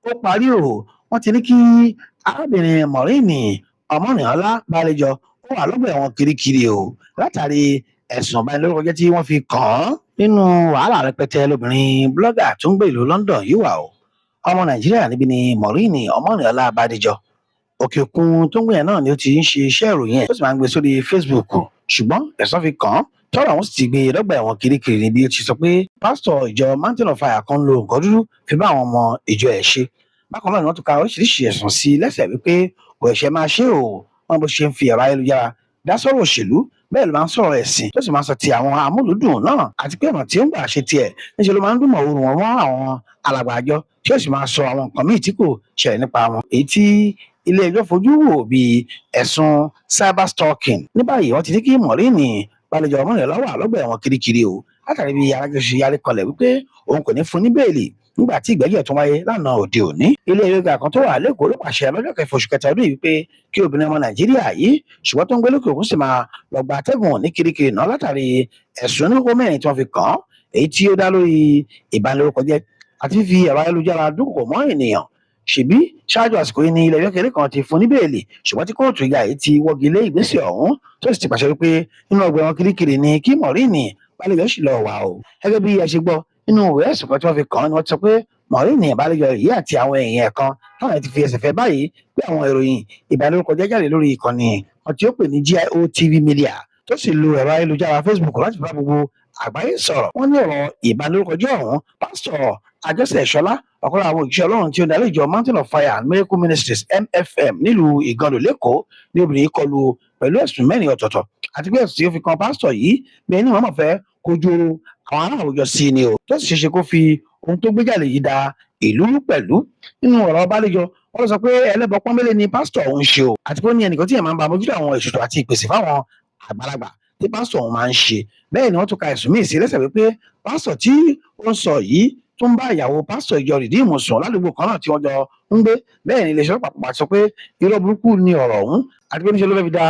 Ó parí o. Wọ́n ti ní kí arábìnrin Maureen Ọmọrìnọlá Bálẹjọ ó wà lọ́gbà ẹ̀wọ̀n Kirikiri o, látàrí ẹ̀sùn ìbanilórúkọjẹ́ tí wọ́n fi kàn án. Nínú wàhálà rẹpẹtẹ lobìnrin blogger tó ń gbé ìlú London yìí wà o. Ọmọ Nàìjíríà níbi ni Maureen Ọmọrìnọlá Bádéjọ. Òkè òkun tó ń gbé yẹn náà ni ó ti ń ṣe iṣẹ́ ìròyìn ẹ̀, tó sì máa ń gbé sórí Facebook, ṣùgbọ́n ẹ̀sùn fi kàn án tọ́rọ̀ ọ̀hún sì ti gbé e lọ́gbà ẹ̀wọ̀n Kirikiri, níbi ó ti sọ pé pásítọ̀ ìjọ Mountain of Fire kan ń lo nǹkan dúdú fi bá àwọn ọmọ ìjọ ẹ̀ ṣe. Bákan náà ni wọ́n tún ka oríṣiríṣi ẹ̀sùn sí i lẹ́sẹ̀ wípé kò ẹ̀ṣẹ̀ máa ṣe o. Wọ́n bó ṣe ń fi ẹ̀rọ ayélujára dá sọ́rọ̀ òṣèlú, bẹ́ẹ̀ ló máa ń sọ̀rọ̀ ẹ̀sìn, tó sì máa ń sọ ti àwọn amúlùúdùn náà, àti pé ọ̀nà tí ó ń gbà ṣe tiẹ̀ níṣẹ́ ló máa ń dùn mọ́ òórùn wọn mọ́ àwọn alàgbà àjọ, tí ó sì máa sọ àwọn nǹkan míì tí kò ṣẹlẹ̀ nípa wọn, èyí tí ilé ẹjọ́ fojú wò bíi ẹ̀sùn cyber stalking. Ní báyìí, wọ́n ti ní kí Maureen Bálẹjọ Ọmọrìnlọ́wọ́ wà lọ́gbà ẹ̀wọ̀n Kirikiri o, látàrí bí adájọ́ ṣe yarí kanlẹ̀ wípé òun kò ní fún ní bẹ́ẹ̀lì nígbà tí ìgbẹ́jọ́ tún wáyé lánàá òde òní. Ilé ẹjọ́ gíga kan tó wà lẹ́kọ̀ọ́ ló pàṣẹ lọ́jọ́ 6 oṣù kẹta ọdún yìí wípé kí obìnrin ọmọ Nàìjíríà yìí, ṣùgbọ́n tó ń gbé lókè òkun, sì máa lọ gba atẹ́gùn ní Kirikiri náà, látàrí ẹ̀sùn oníkókó mẹ́rin tí wọ́n fi kàn án, èyí tí ó dá lórí ìbanilórúkọjẹ́ àti fífi ẹ̀rọ ayélujára dúnkòkò mọ́ ènìyàn. Ṣèbí ṣáájú àsìkò yìí ní ilé ẹjọ́ kékeré kan ti fún ní bẹ́ẹ̀lì, ṣùgbọ́n tí kóòtù gíga yìí ti wọ́gi lé ìgbésẹ̀ ọ̀hún, tó sì ti pàṣẹ wípé nínú ọgbà ẹ̀wọ̀n Kirikiri ni kí Maureen Bálẹjọ sì lọ wà o. Gẹ́gẹ́ bí ẹ ṣe gbọ́ nínú ìwé ẹ̀sùn kan tí wọ́n fi kàn án ni wọ́n ti sọ pé Maureen Bálẹjọ yìí àti àwọn èèyàn kan táwọn ti fi ẹsẹ̀ fẹ́ báyìí pé àwọn ìròyìn ìbanilórúkọjẹ́ jáde lórí ìkànnì kan tí ó pè ní GIO TV Media, tó sì lo ẹ̀rọ ayélujára Facebook láti bá gbogbo àgbáyé sọ̀rọ̀. Wọ́n ní ọ̀rọ̀ ìbanilórúkọjẹ́ ọ̀hún, pásítọ̀ Àjọsẹ̀ Ṣọlá, ọ̀kan lára àwọn òjíṣẹ́ Ọlọ́run tí ó ń darí ìjọ Mountain of Fire and Miracle Ministries, MFM, nílùú Ìgàndò lẹ́kọ̀ọ́ ní obìnrin yìí kọlù pẹ̀lú ẹ̀sùn mẹ́rin ọ̀tọ̀ọ̀tọ̀, àti pé ẹ̀sùn tí ó fi kan pásítọ̀ yìí bí ẹni mọ̀ọ́mọ̀ fẹ́ kojú àwọn ará àwùjọ sí i ni o, tó sì ṣeéṣe kó fi ohun tó gbé jáde yìí da ìlú rú pẹ̀lú. Nínú ọ̀rọ̀ Bálẹ́jọ, wọ́n lọ sọ pé ẹlẹ́bọ pọ́nbélé ni pásítọ̀ ọ̀hún ṣe o, àti pé ó ní ẹnìkan tí ẹ̀ máa ń bá mójútó àwọn ètùtù àti ìpèsè fáwọn àgbàlagbà tí pásítọ̀ ọ̀hún máa ń ṣe. Bẹ́ẹ̀ ni wọ́n tún ka ẹ̀sùn míì sí lẹ́sẹ̀ wípé pásítọ̀ tí ó ń sọ yìí tó ń bá ìyàwó pásítọ̀ ìjọ Redeem sùn ládùúgbò kan náà tí wọ́n jọ ń gbé. Bẹ́ẹ̀ ni iléeṣẹ́ ọlọ́pàá pàpà sọ pé irọ́ burúkú ni ọ̀rọ̀ ọ̀hún, àti pé níṣe ló fẹ́ fi da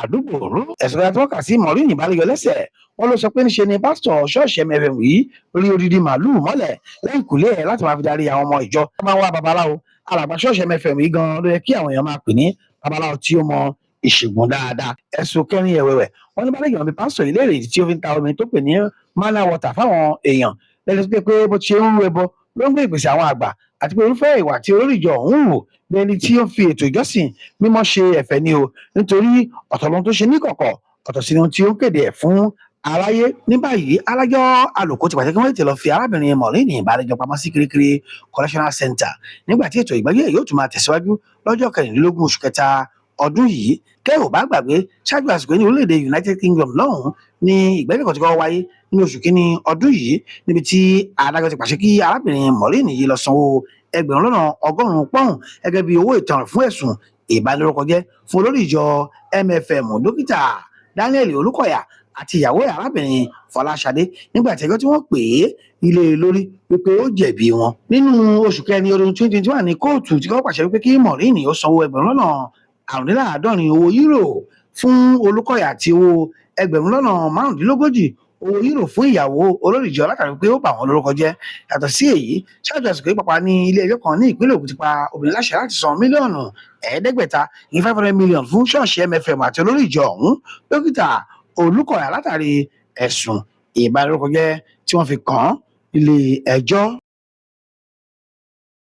àdúgbò rú. Ẹ̀sùn kan tí wọ́n kà sí Maureen Bálẹ́jọ lẹ́sẹ̀, wọ́n ló sọ pé níṣe ni pásítọ̀ ṣọ́ọ̀ṣì MFM yìí rí odidi màálùú mọ́lẹ̀ lẹ́yìn kùlé ẹ̀ láti máa fi darí àwọn ọmọ ìjọ tó máa ń wá babaláwo. Alàgbà ṣọ́ọ̀ṣì MFM yìí gan ló yẹ kí àwọn èèyàn máa pè ní babaláwo tí ó mọ ìṣègùn dáadáa. Ẹ̀sùn kẹrin ẹ̀wẹ̀wẹ̀, wọ́n ní Bálẹ́jọ bí pásítọ̀ yìí léèrè tí ó fi ń ta omi tó pè ní mana water fáwọn èèyàn lẹ́nu tó pé bó ti ṣe ń rú ẹbọ ló ń gbé ìpèsè àwọn àgbà, àti pé irúfẹ́ ìwà tí olórí ìjọ ọ̀hún wò bí ẹni tí ó fi ètò ìjọsìn mímọ́ ṣe ẹ̀fẹ̀ ni o, nítorí ọ̀tọ̀ lohun tó ṣe níkọ̀kọ̀, ọ̀tọ̀ sí ni ohun tí ó ń kéde ẹ̀ fún aráyé. Ní báyìí, adájọ́ Àlùkò ti pàṣẹ kí wọ́n tètè lọ fi arábìnrin Maureen Bálẹ́jọ pamọ́ sí Kirikiri Correctional Center, nígbà tí ètò ìgbẹ́jọ́ yóò tún máa tẹ̀síwájú lọ́jọ́ 16 oṣù kẹta ọdún yìí. Kẹ́ ò bá gbàgbé, ṣáájú àsìkò ní orílẹ̀-èdè United Kingdom lọ́hùn-ún ní ìgbẹ́jọ́ kan ti kọ́kọ́ wáyé nínú oṣù kínní ọdún yìí, níbi tí adájọ́ ti pàṣẹ kí arábìnrin Maureen yìí lọ sanwó 1,100,000 pọ́ùn gẹ́gẹ́ bí owó ìtanràn fún ẹ̀sùn ìbanilórúkọjẹ́ fún olórí ìjọ MFM, Dókítà Daniel Olùkọ̀yà, àti ìyàwó ẹ̀, arábìnrin Fọláṣadé, nígbà tí ẹjọ́ tí wọ́n pè é ilé lórí wípé ó jẹ̀bi wọn. Nínú oṣù kẹrin ọdún 2021 ní kóòtù tí kọ́kọ́ pàṣẹ wípé kí Maureen ó sanwó 75,000 euro fún Olùkọ̀yà àti owó 15,000 euro fún ìyàwó olórí ìjọ, látàrí pé ó bà wọ́n lórúkọ jẹ́. Yàtọ̀ sí èyí, ṣáájú àsìkò yìí pàpà ní ilé ẹjọ́ kan ní ìpínlẹ̀ Ògùn ti pa obìnrin láṣẹ láti san 500 mílíọ̀nù ní 500 million fún ṣọ́ọ̀ṣì MFM àti olórí ìjọ ọ̀hún, Dókítà Olùkọ̀yà, látàrí ẹ̀sùn ìbanilórúkọjẹ́ tí wọ́n fi kàn án nílé ẹjọ́.